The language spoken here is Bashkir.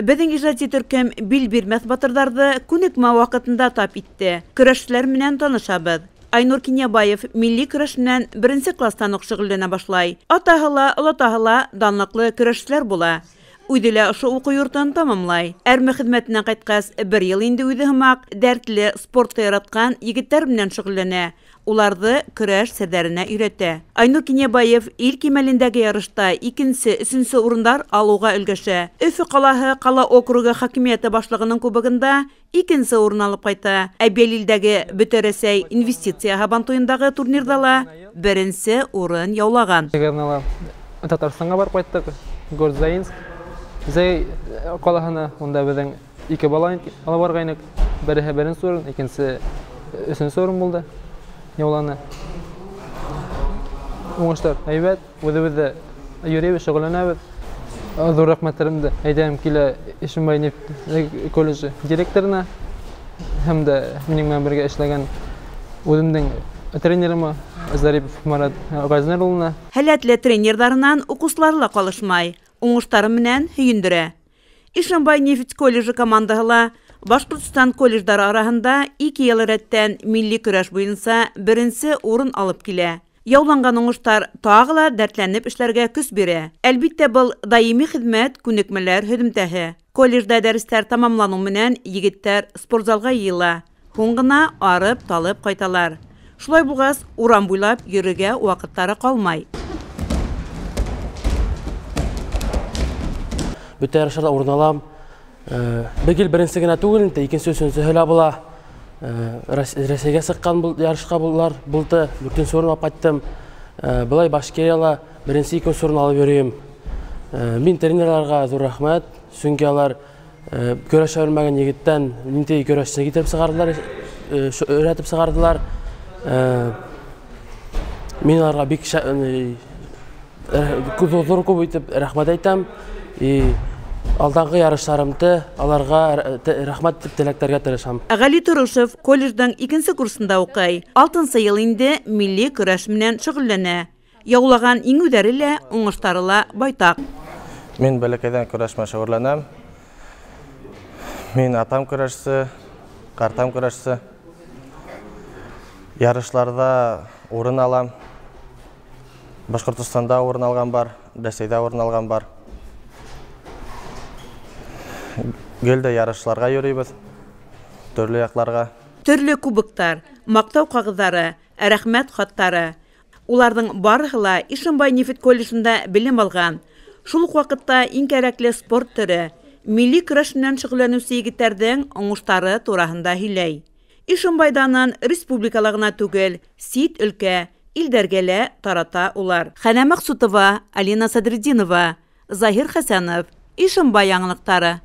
Беҙҙең ижади төркөм бил бирмәҫ батырҙарҙы күнекмә ваҡытында тап итте. Көрәшселәр менән танышабыҙ. Айнур Кинйәбаев милли көрәш менән беренсе кластан уҡ шөғөлләнә башлай. Атаһы ла, олатаһы ла данлыҡлы көрәшселәр була. Үҙе лә ошо уҡыу йортон тамамлай. Әрме хеҙмәтенән ҡайтҡас, бер йыл инде үҙе һымаҡ дәртле, спортты яратҡан егеттәр менән шөғөлләнә. Уларҙы көрәш серҙәренә өйрәтә. Айнур Кинйәбаев ил кимәлендәге ярышта икенсе, өсөнсө урындар алыуға өлгәшә. Өфө ҡалаһы ҡала округы хакимиәте башлығының кубогында икенсе урын алып ҡайта. Әбйәлилдәге Бөтә Рәсәй инвестиция һабантуйындағы турнирҙа ла беренсе урын яулаған. Татарстанға барып ҡайттыҡ, Горзаинск Зәй ҡалаһына, унда беҙҙең ике бала алып барғайныҡ. Береһе беренсе урын, икенсе өсөнсө урын булды. Яуланы. Уңыштар һәйбәт, үҙебеҙ ҙә йөрөйбөҙ, шөғөлләнәбеҙ. Ҙур рәхмәттәремде әйтәм килә Ишембай нефть колледжы директорына һәм дә минең менән бергә эшләгән үҙемдең тренерыма Зарипов Марат Ғәзнәр улына. Һәләтле тренерҙарынан уҡыусылары ла ҡалышмай, уңыштары менән һөйөндөрә. Ишембай нефть колледжы командаһы ла Башҡортостан колледждары араһында 2 йыл рәттән милли көрәш буйынса беренсе урын алып килә. Яуланған уңыштар тағы ла дәртләнеп эшләргә көс бирә. Әлбиттә, был даими хеҙмәт, күнекмәләр һөҙөмтәһе. Колледжда дәрестәр тамамланыу менән егеттәр спортзалға йыйыла. Һуң ғына арып талып ҡайталар. Шулай булғас, урам буйлап йөрөргә ваҡыттары ҡалмай. Бөтә ярыштарҙа урын алам. Бөгөн беренсе генә түгел, инде икенсе, өсөнсөһө лә була. Рәсәйгә сыҡҡан был ярышҡа булар булды, дүртенсе урын алып ҡайттым. Былай Башкирияла беренсе, икенсе урын алып йөрөйөм. Мин тренерларға ҙур рәхмәт, сөнки алар көрәшә белмәгән егеттән ниндәй көрәшсе китереп сығарҙылар, өйрәтеп сығарҙылар. Мин аларға бик ҙур күп итеп рәхмәт әйтәм. Алдағы ярыштарымды аларға рәхмәт итеп теләктәргә тырышам. Ғәли Торушев колледждың икенсе курсында уҡый. 6-нсы йыл инде милли көрәш менән шөғөлләнә. Яулаған еңеүҙәре лә, уңыштары ла байтаҡ. Мин бәләкәйҙән көрәш менән шөғөлләнәм. Мин атам көрәшсе, ҡартам көрәшсе. Ярышларҙа урын алам. Башҡортостанда урын алған бар, Рәсәйҙә урын алған бар. Гел дә ярышларға йөрөйбөҙ, төрлө яҡларға. Төрлө кубоктар, маҡтау ҡағыҙҙары, рәхмәт хаттары. Уларҙың барыһы ла Ишембай нефть колледжында белем алған. Шул уҡ ваҡытта иң кәрәкле спорт төрө милли көрәш менән шөғөлләнеүсе егеттәрҙең уңыштары тураһында һөйләй. Ишембай данын республикала ғына түгел, сит өлкә, илдәргә лә тарата улар. Хәнә Маҡсутова, Алина Садретдинова, Заһир Хәсәнов, Ишембай яңылыҡтары.